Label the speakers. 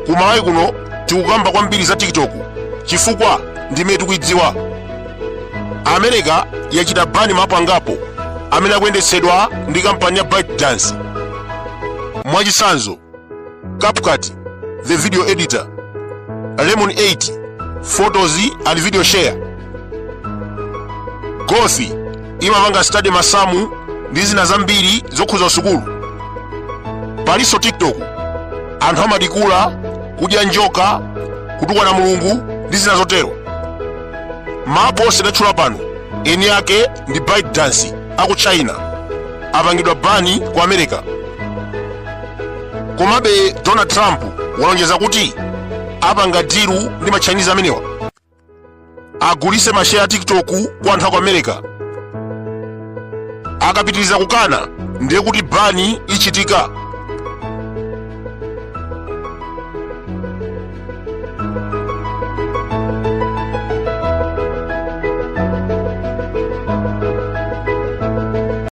Speaker 1: Ku Malawi kuno tikukamba kwambiri za TikTok chifukwa ndimene tikuidziwa. America yachita ban ma app angapo amene akuyendetsedwa ndi kampani ya ByteDance. Mwachitsanzo, CapCut, the video editor, Lemon 8, photos and video share, Gothi imapanga study masamu ndi zina zambiri zokhuza sukulu. Palinso TikTok, anthu amadikula, kudya njoka, kutukwana Mulungu ndi zina zotero. Ma app onse ndatchula pano eni ake ndi ByteDance aku China, apangidwa ban ku America. Komabe Donald Trump walonjeza kuti apanga deal ndi ma Chinese amenewa, agulise masheya a TikTok kwa anthu aku America. Akapitiriza kukana, ndiye kuti ban ichitika.